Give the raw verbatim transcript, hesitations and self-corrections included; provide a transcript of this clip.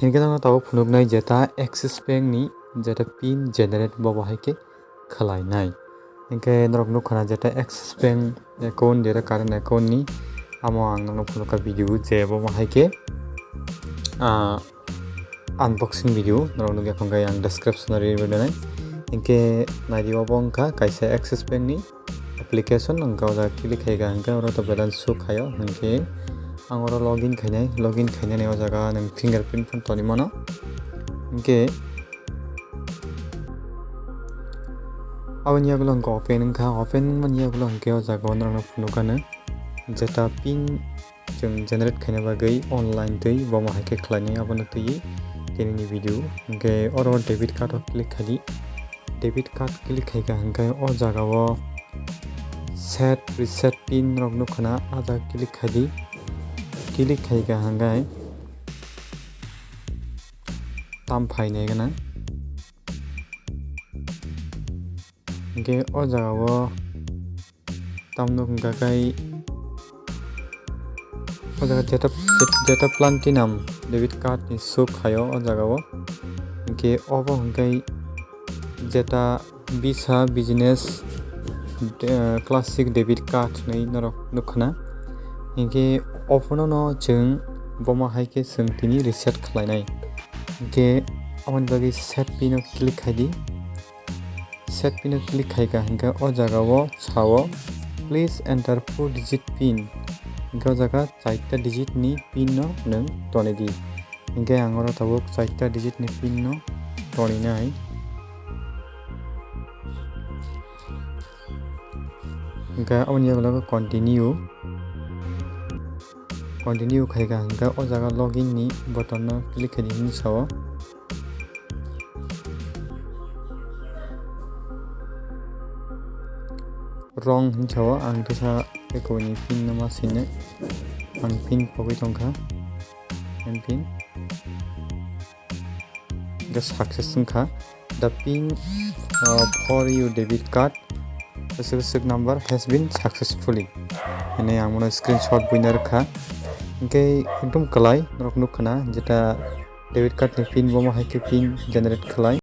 Hinkhe norok tabuk phunuknai jeta Axis Bank ni jeta pin generate bo bahai khe khlainai. Hinkhe norok nukha na jeta Axis Bank account jeta current account ni amo ang norok phunukha video je bo bahai khe, ah, unboxing video norok nukya khongkhe ang description o rwi rwnai. Hinkhe naidi obo wngkha kaisa Axis Bank ni application, ang o jaga click khaika hinkhe oro to balance show khaio, hinkhe ang oro login khainai, login khainani o jaga nwng fingerprint phano tonwi mano. Hinkhe aboni yagulo hinkhe open wngkha, open wngmani yagulo hinkhe o jaga o norokno phunukha nwng jeta pin chwng generate khaina bagwi online twi bomo hai khe khlainai abono twiwi tinini video. Hinkhe oro debit card o click khaidi. Debit card click khaika hinkhe o jaga o set reset pin rok nukha na, ah jaga click khaidi. Click khaika hinkhe tam phainai gana. Hinkhe o jaga o tam nuk hwnkha khe o jaga jeta, jeta platinum debit card ni swk khaio o jaga o. Hinkhe obo hwnkhe jeta Visa Business, eh, Classic debit card hinwi norok nukha na. Hinkhe ophono no chwng bomo hai khe chwng tini reset khlainai. Hinkhe aboni bagwi set pin o click khaidi. Set pin o click khaika hinkhe o jaga o sao, "Please enter four digit pin." Hinkhe o jaga chaita digit ni pin no nwng tonwi di. Hinkhe ang oro tabuk chaita digit ni pin no toninai. Hinkhe aboni yagulo continue. Continue khaika hinkhe o jaga login ni button no click khaidi hinwi sao. Wrong hinwi sao, ang teisa ekoni pin no ma swinai. Ang pin pogwi tongkha. M pin. Hinkhe success wngkha. The pin, uh, for your debit card specific number has been successfully. Hwnwi ang bono screenshot buina rwkha. Hinkhe ekdom kwlai norok nukha na jeta debit card ni pin bomo hai khe pin generate khlai.